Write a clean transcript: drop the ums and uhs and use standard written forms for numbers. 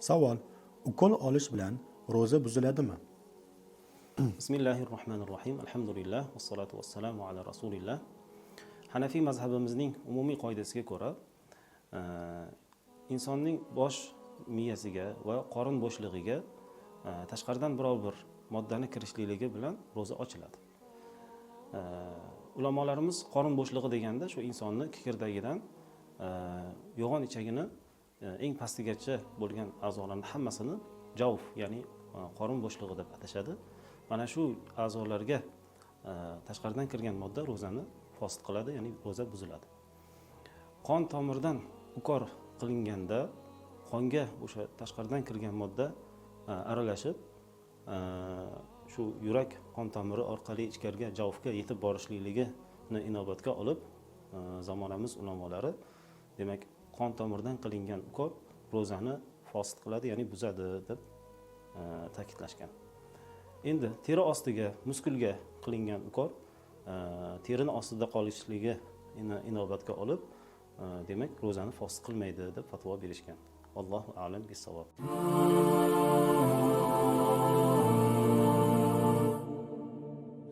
Savol: ukol olish bilan ro'za buziladimi? Bismillahi rohmanir rohim. Alhamdulillah, vassalotu vassalamu ala rasulillah. Hanafiy mazhabimizning umumiy qoidasiga ko'ra, insonning bosh miyasiga va qorin bo'shlig'iga tashqaridan biror bir moddani kirishlikligi bilan ro'za ochiladi. Ulamolarimiz qorin bo'shlig'i deganda shu insonni kikirdagidan yo'g'on ichagini eng pastigacha bo'lgan a'zolarni hammasini javf, ya'ni qorin bo'shlig'i deb atashadi. Mana shu a'zolarga tashqaridan kirgan modda ro'zani fosid qiladi, ya'ni ro'za buziladi. Qon tomirdan ukor qilinganda qonga o'sha tashqaridan kirgan modda aralashib, shu yurak qon tomiri orqali ichkariga, javfga yetib borishligini inobatga olib, zamonamiz ulamolari, demak, qon tomirdan qilingan ukol ro'zani fosid qiladi, ya'ni buzadi deb ta'kidlashgan. Endi teri ostiga, muskulga qilingan ukol terini ostida qolishligini inobatga olib, demak, ro'zani fosid qilmaydi deb fatvo berishgan. Allohu a'lam bissavob.